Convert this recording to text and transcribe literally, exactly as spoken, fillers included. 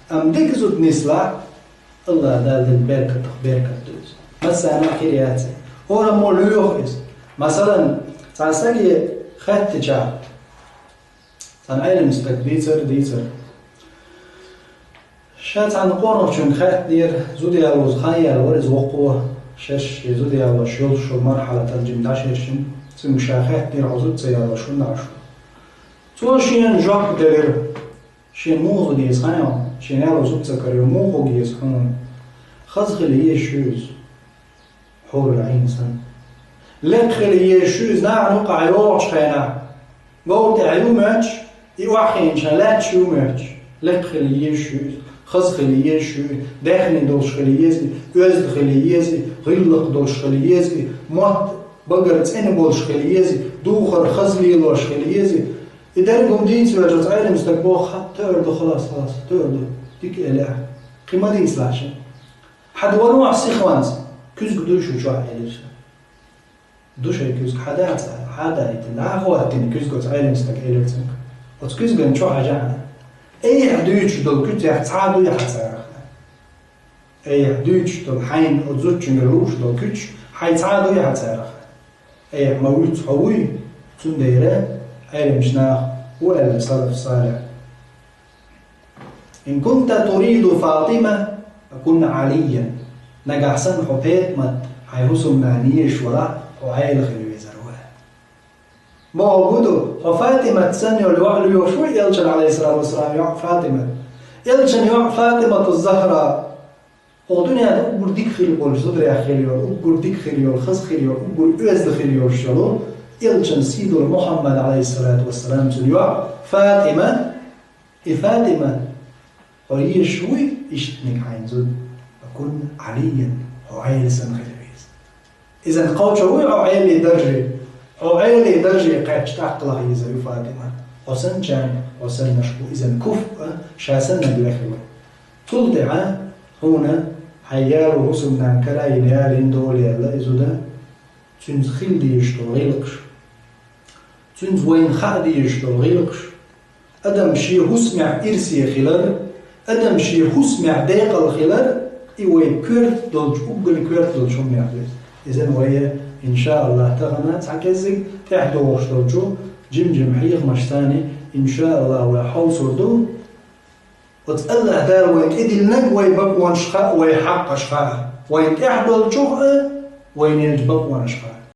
Амма дика зуда нислахь, АллахӀ Дала дина беркатах беркат ду иза. Массарна а хир яц. ХӀораммо лоьху иза. Масалан, цхьа саге хаьттича, цхьана Ӏелам стага дийцар, дийцар. Ша цхьана къонахчуьнга хаьттинера, зуда ялоза хан яьлла вара иза воккхо, шаьш шен зуда ялош йолуш йолу мархьалатал жимма дӀашершина, цуьнга ша хаьттинера, хьо зуда ца ялош хӀунда Ӏаш ву. Цо шена жоп делира, шена муха зуда еза хан йолу, шена яло зуда ца карайо, муха хӀума еза хьуна. Хаза хила езаш ю иза. Хьурул Ӏийн санна. Лекха хила езаш ю иза нахана юкъахь йогӀучу хенахь. Говра тӀехь ю моьттуш, и охьахиъначу хенахь лаьтташ ю моьттуш. Лекха хила езаш ю иза, хаза хила езаш ю иза, даьхни долуш хила еза и, оьзда хила еза и, гӀиллакх долуш хила еза и, мотт, багар цӀена болуш хила еза и, духар хаза лелош хила еза и. И дерриг хӀума дийца веача, оцу Ӏелам стага боху: «Ха, тоьар ду, халас, халас, тоьар ду». Дика элира. Кхин ма дийцалахь шен. Хьан ду ван вахь сихонца? Куьзга дуй шу чохь, элира ша. Ду шайн куьзга, хьан дац, хьан даийтина, хьан хӀоттийна куьзга оцу Ӏелам стага, элира цуьнга. Оцу куьзган чу хьажахьа. Айхьа дуьйцуш долу куьцех цхьа а дуй хьан царах? Айхьа дуьйцуш долу хьайна оцу зудчуьнгара лууш долу куьцаш хьайн цхьа а дуй хьан царах? Айхьа ма вуьйцу хьо вуй, цундела Ӏелимчу наха ву аьлла салаф салихь. «Ин кунта туриду Фатима, факун Алийян». Нагахь санна хьо Петамат хьайн хӀусамнана езаш валахь, хьо Ӏела хила везар ву. Ма хьо гу ду, хьо Фатимат санна йолу йоӀ лоьхуш вуй, Элчан, алейхиссалату вассалам, йоӀ Фатимат. Элчан йоӀ Фатимату Захра. Хьо дуьненахь уггар дика хила болуш, зударех хила йолу, уггар дика хила йолу, хаза хила йолу, уггар оьзда хила йолуш йолу Элчан сий долу Мухаммад, алейхиссалату вассалам, цуьнан йоӀ Фатима. И Фатима, хьо езаш вуй ишттаниг хьайн зуда? Факун Алийян, хьо Ӏела санна хила веза. Иза кхочур вуй хьо Ӏелин дарже? Хьо Ӏелин дарже кхаьчча тӀаккха лахьийзар ю Фатима. Хьо санначарна, хьо саннарш бу, иза куф а, ша саннарг лахь ву. Цул тӀаьхьа хьуна хьайн яло хӀусамнана кара а йина, ялийна, дола яьлла и зуда. Цуьнца хила дезаш долу гӀиллакхаш. Цуьнца вайна хаа дезаш долу гӀиллакхаш. Адам шен хӀусамехь ирсе хилар, адам шен хӀусамехь декъала хилар, и вай коьрта долчу, уггар коьрта долчу хӀуманех ду иза. Иза вай, иншааллахӀ, тахана цхьа кӀеззиг тӀаьхьадогӀуш долчу жим-жима хьехамашца, иншааллахӀ, вай хьовсур ду. Оцу АллахӀ Дала вайна тӀедиллинарг вай бакъонаш хаа, вай хьакъаш хаа, вайна тӀехь долчух а, вайна еллачу бакъонаш хаа.